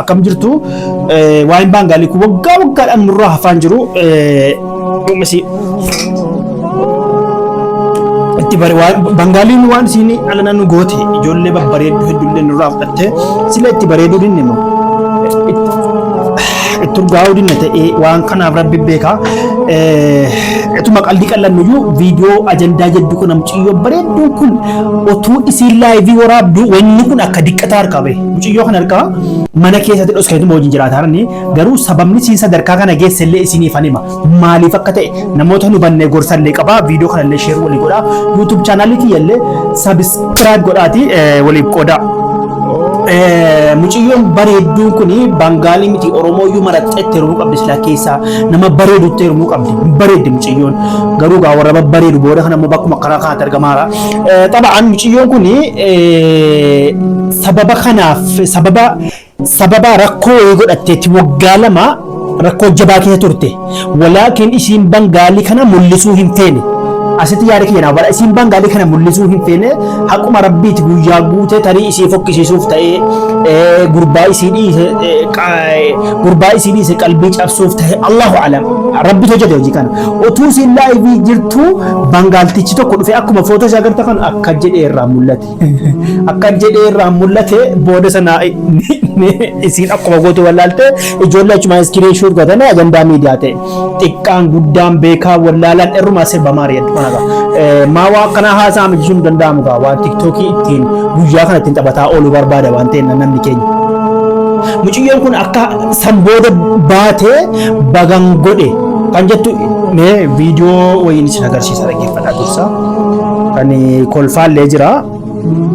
Akkam jirtu? Waa'een Baangaalii kun waggaa waggaadhaan nurraa hafaan jiru. Dhumisi itti bare Baangaaliin waan isiin dhala naannoo goote, ijoollee babbareedduu hedduullee nurraa fudhatte. Sila itti bareeduu dinne moo itti urgaa'uu dinne ta'ee, waan kanaaf rabbi beeka. Ituma qaldii qallannuyyuu, viidiyoo ajandaa jedhu kun, mucayyoo bareedduun kun otuu isiin live waraabdu wanni kun akka diqqataa harkaa bahe. Mucayyoo kan harkaa mana keessatti dhoskaniituma wajjin jiraataa jirani. Garuu sababni isiin sadarkaa kana geesse illee isiniif hima. Maaliif akka ta'e namoota nu bannee gorsallee qabaa. Viidiyoo kanallee share walii godhaa. YouTube chaanaalii kiyyallee subscribe godhaati waliif qoodaa. Mucayyoon bareedduun kun Bangaalii miti, Oromoo iyyuu maraxxeetti heerumuu qabdi. Silaa keessaa nama bareedutti heerumuu qabdi. Bareeddi mucayyoon. Garuu gaa warra babbareedu booda kana immoo bakkuma akkanaa kanatti argamaara. Xaba'aan mucayyoon kun sababa kanaaf, sababa rakkoo wayii godhatteetti waggaa 2 rakkoo jabaa keessa turte. Walaakin isiin Bangaalii kana mul'isuu hin feene. Asitti yaada kiyya naaf bara, isiin Bangaalii kana mul'isuu hin feene. Haquma rabbiiti, guyyaa guutee tarii isii fokkisiisuuf ta'ee, gurbaa isii dhiise qalbii cabsuuf ta'e, Allahu alam, rabbitu hojjete hojii kana. Utuu isiin live jirtu Bangaaltichi tokko dhufe, akkuma footoo isaa agarta kan akka jedhee irraa mul'ate. Akka jedhee irraa mul'ate. Booda sana isiin akkuma gootu wallaalte. Ijoollee achumaan screenshot godhatanii ajandaa miidiyaa ta'e. Xiqqaan guddaan, beekaa wallaalaan irrumaa sirbamaa ari'atu kana gaa. Maa waa akkanaa haasa'ame jechuun hin danda'amu gaa, waan tiktookii ittiin guyyaa kana ittiin taphataa ooluu barbaada waan ta'eef namni keenya. Mucayyoon kun akka san booda baatee bagan godhe kan jettu, mee viidiyoo wayiin isin agarsiisa, dhaggeeffadhaa dursa. Kan kolfaallee jira.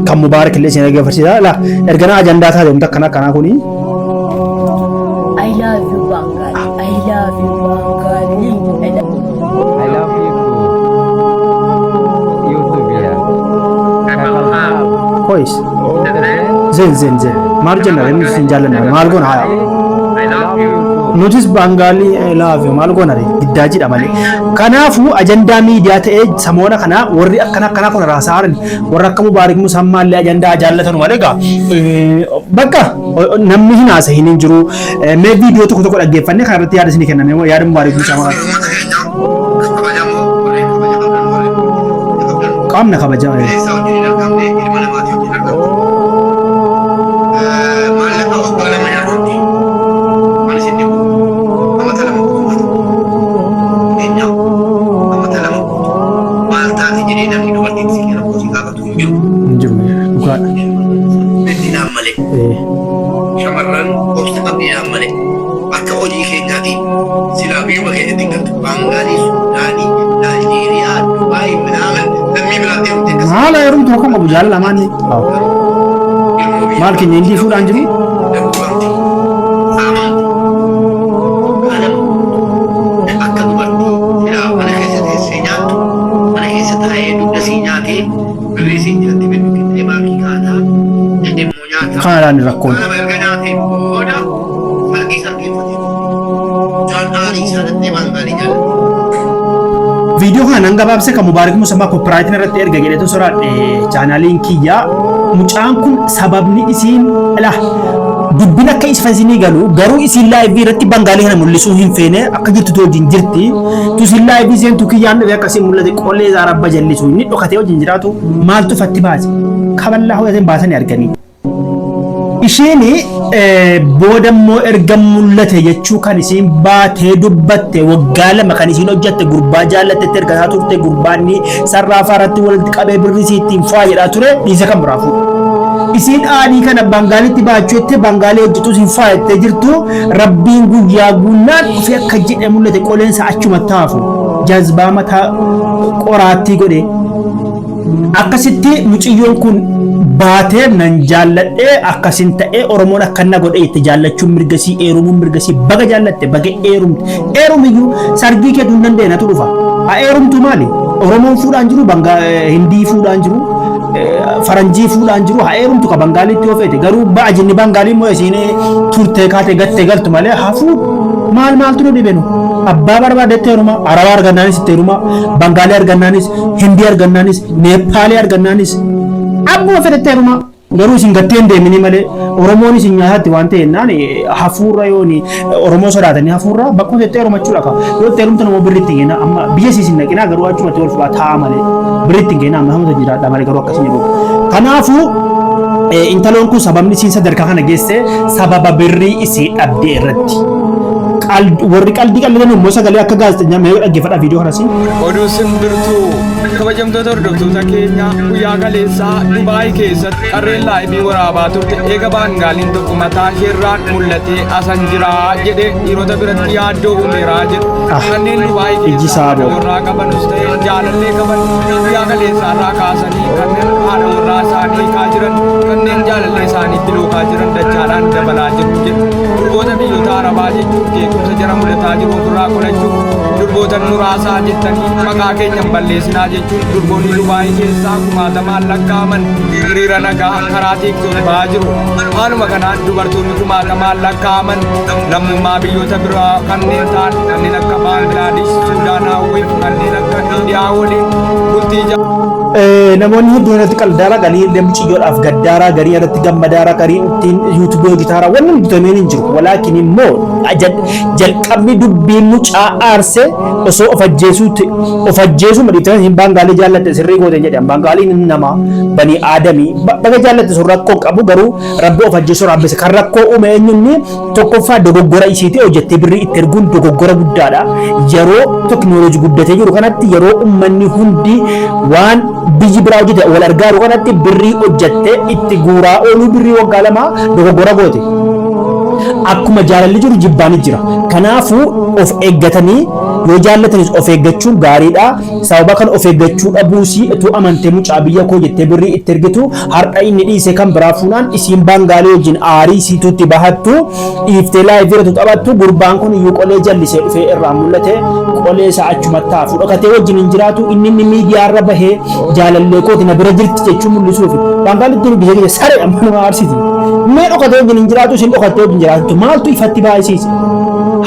Kan Mubaarak illee isin agarsiisa. La erganaa ajandaa taate wanta akkana akkanaa kuni. I love you, Bengali. I love you, Bengali. I love I love you too. You too, yeah. كويس، زين زين زين. Maal jenna? Inni isin jaallanna, maal goona haa? I love you too. Nutis Baangaalii I love you, maal goona ree? Giddaa jedha malee. Kanaafuu ajandaa miidiyaa ta'ee samoona kana warri akkana akkanaa kun raasaaran, warra akka Mubaarik Musammaallee ajandaa jaallatan malee egaa bakka namni hin haasahin hin jiru. Mee viidiyoo tokko tokko dhaggeeffannee kana irratti yaada isinii kenname, yaada Mubaarik Musammaa kana. Uummata keenya kabajamoo, warreen kabaja qabdan, warreen kabaja qabdan, Qaamna kabajaa. Bineensa wajjin hin argamne, ilma namaatii wajjin argamte. Maallaqa waggaa 2 nyaatutti waan isin dhibu amata 2 guutuu keenya amata 2 guutuu maal taate jedhee namni dubartiin si rakkoo si gaafatu hin jiru. Hin jiru, dhugaadha. Beddinaan malee shamarran obsa qabdinaan malee akka hojii keenyaatiin silaa biyyuma keenyatti hin galtu. Baangaalii, Suudaanii, Naayijeeriyaa, Dubaay, minaamin lammii biraatti heerumte akkas. Haala heerumtu rakkoo qabu jaalala lamaanii. Ilmoo biyya Maal keenya hindii fuudhaan jiru? Daguugamte, saamamte, waggaa 2 guutuu akka dubartii silaa mana keessa teessee nyaattu, mana keessa taa'ee dugda sii nyaatee, birrii siin jalatti fiddu qixxee baankii kaataa immoo nyaata. Kanadhaan rakkoon. Waggaa 2 erga nyaatee booda sargii sargeeffatee mucaan aarii isaa dhattee Baangaalii jaallatti. Viidiyoo kana nan gabaabse. Kan Mubaarik Musammaa copyrightiin irratti erga jedhetu soraadhe chaanaaliin kiyya. Mucaan kun sababni isiin la dubbin akka isa isinii galu garuu, isiin live irratti Bangaalii kana mul'isuu hin feene. Akka jirtutu wajjin jirti. Tusin live seentu kiyyaan dhufe akkasiin mul'ate. Qolee isaa rabba jallisu, inni dhokatee wajjin jiraatu maaltu ifatti baase? Kaballaa hojjeteen baasanii arganii. Isheen booda immoo erga mul'ate jechuu kan isiin baatee dubbatte, waggaa 2 kan isiin hojjatte, gurbaa jaallattetti ergataa turte, gurbaanni sarraafaa irratti walitti qabee birrii isii ittiin fo'aa jedhaa ture dhiise kan biraa fuudhe. Isiin aadii kana Bangaalitti baachuu jettee, Bangaalii hojjetu isiin fo'aa jettee jirtu, rabbiin guyyaa guunnaan dhufee akka jedhe mul'ate. Qoleensa achumatti hafu jazbaa mataa qoraattii godhe. Akkasitti mucayyoon kun baatee nan jaalladhee akkasin ta'ee Oromoon akka na godhe itti jaallachuun mirgasii, eerumuun mirgasii. Baga jaallatte, baga eerumte. Eerumiyyuu sargii keetu hin dandeenyatu dhufa. Haa eerumtu, maali? Oromoon fuudhaan jiru, Hindii fuudhaan jiru, Faranjii fuudhaan jiru, haa eerumtu ka Bangaaliitti yoo feete. Garuu ba'a jinni Bangaalii immoo isiin turtee kaatee gattee galtu malee hafuu maal maaltu nu dhibenu? Abbaa barbaadetti heeruma, Arabaa argannaanis itti heeruma, Bangaalii argannaanis, Hindii argannaanis, Neepaalii argannaanis, abbuma fedhetti heeruma. Garuu isin gattee hin deemini malee Oromoon isin nyaataatti waan ta'e jennaan hafuurra yooni Oromoo sodaatanii hafuurra bakkuma tettee heerumachuudha ka. Yoo itti heerumtan immoo birri itti kenna amma biyya isin naqinaa garuu achumatti wal fuudhaa taa'aa malee birri itti kenna amma hamma jiraadhaa malee garuu akkasii jedhu. Kanaafuu intaloon kun sababni isiin sadarkaa kana geesse sababa birrii isii dhabdee irratti. Warri qaldii qallidan immoo sagalee akka gaazexeenyaa mee dhaggeeffadhaa viidiyoo kanas. Oduu simbirtuu kabajamtoota hordoftoota keenya guyyaa kaleessaa Dubaay keessatti qarreen live waraabaa turte eega Baangaaliin tokko mataa isheerraan mul'atee asan jiraa jedhe dhiirota biratti yaaddoo uumeeraa jedhu. Kanneen Dubaay Ijji keessaa isaa haadha boo'a. warraa qabanus ta'e jaalallee qaban guyyaa kaleessaa irraa kaasanii kanneen haadha warraa isaanii hiikaa jiran kanneen jaalallee isaaniitti lookaa jiran dachaadhaan dabalaa jiru jedhu. Durboota biyyoota Arabaa jechuun jeequmsa jara mudataa jiru ofirraa qolachuuf durboota muraasaa jettanii maqaa keenya hin balleessinaa jechuun durboonni Dubaayii keessaa kumaatamaan lakkaa'aman hiriira nagaa karaa TikTok ba'aa jiru. Haaluma kanaan dubartoonni kumaatamaan lakkaa'aman lammummaa biyyoota biraa kanneen ta'an kanneen akka Baangilaadesh, Suudaan Hawwii fi kanneen akka Indiyaa waliin bultii Namoonni hedduun irratti qaldaaraa galii illee mucayyoodhaaf gaddaaraa garii irratti gammadaaraa garii ittiin yuutuubii hojjetaaraa wanni hundi hin jiru. Walaakin immoo jalqabni dubbii mucaa aarse osoo of ajjeesuutti of ajjeesuu madhiiftanii hin Baangaalii jaallatte sirrii goote jedhan. Baangaaliin nama banii aadamii baga jaallatte sun rakkoo qabu garuu rabbi of ajjeesuu raabbise kan rakkoo uume eenyunni tokkoffaa dogoggora isiitii hojjettee birrii itti erguun dogoggora guddaadha. Yeroo teknooloojii guddatee jiru kanatti yeroo uummanni hundi waan biyyi biraa hojjete wal argaa jiru kanatti birrii hojjettee itti guuraa ooluu birrii waggaa 2 dogoggora goote. Akkuma jaalalli jiru jibbaanis jira. Kanaafuu of eeggatanii yoo jaallatanis of eeggachuun gaariidha. Sababa kan of eeggachuu dhabuusii utuu amantee mucaa biyya koo jettee birrii itti ergitu har'a inni dhiisee kan biraa fuunaan isiin Baangaalii wajjin aarii isiituutti bahattu dhiiftee live irratti taphattu gurbaan kun iyyuu qolee jallisee dhufee irraa mul'ate qolee isaa achumatti hafu dhokatee wajjin hin jiraatu inni inni miidiyaarra bahee jaalallee kooti na bira jirti jechuun mul'isuufi Baangaalitti gisee gisee saree amma nama aarsiti mee dhokatee wajjin hin jiraatu isin dhokattee wajjin jiraattu maaltu ifatti baay'isiise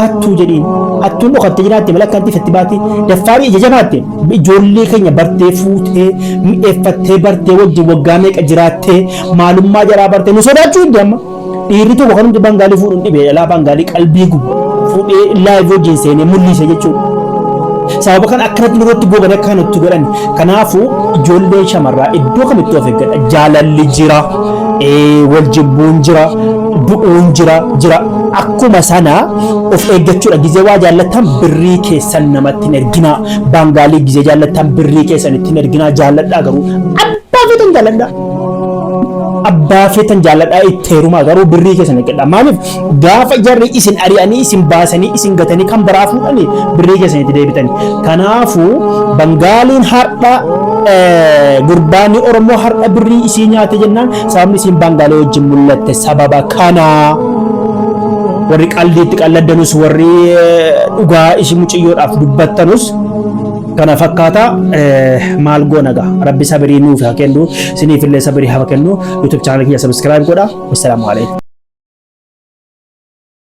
hattuu jedhiin hattuun dhokattee jiraatte malee akkanatti ifatti baati daffaarii ija jabaatte ijoollee keenya bartee fuutee mi'eeffattee bartee wajjin waggaa meeqa jiraattee maalummaa jaraa bartee nu sodaachuu hin amma dhiirri tokko kan hundi Bangaalii fuudhuun dhibee dhalaa Bangaalii qalbii gubu fuudhee live wajjin seenee mul'ise jechuudha. Sababa kan akkanatti nurratti goobanii akka kanatti godhan. Kanaafuu ijoolleen shamarraa iddoo kamittuu of eeggadha. Jaalalli jira, wal jibbuun jira, du'uun jira jira. Akkuma sana of eeggachuudha. Gizee waa jaallattan birrii keessan namatti hin erginaa. Baangaalii gizee jaallattan birrii keessan itti hin erginaa. Jaalladhaa garuu abbaa feetan jaalladhaa. Abbaa feetan jaalladhaa itti heerumaa garuu birrii keessan eeggadhaa. Maaliif gaafa jarri isin ari'anii isin baasanii isin gatanii kan biraa fuudhanii birrii keessan itti deebitani. Kanaafuu Bangaaliin har'a gurbaanni Oromoo har'a birrii isii nyaate jennaan sababni isiin Bangaalee wajjin mul'atte sababa kanaa. Warri qaldiitti qalladdanus warri dhugaa ishii mucayyoodhaaf dubbattanus kana fakkaata maal goona gaa rabbi sabirii nuuf haa kennu isiniif illee sabirii haa kennu. YouTube channel kiyya subscribe godha. Wassalaamu alaikum.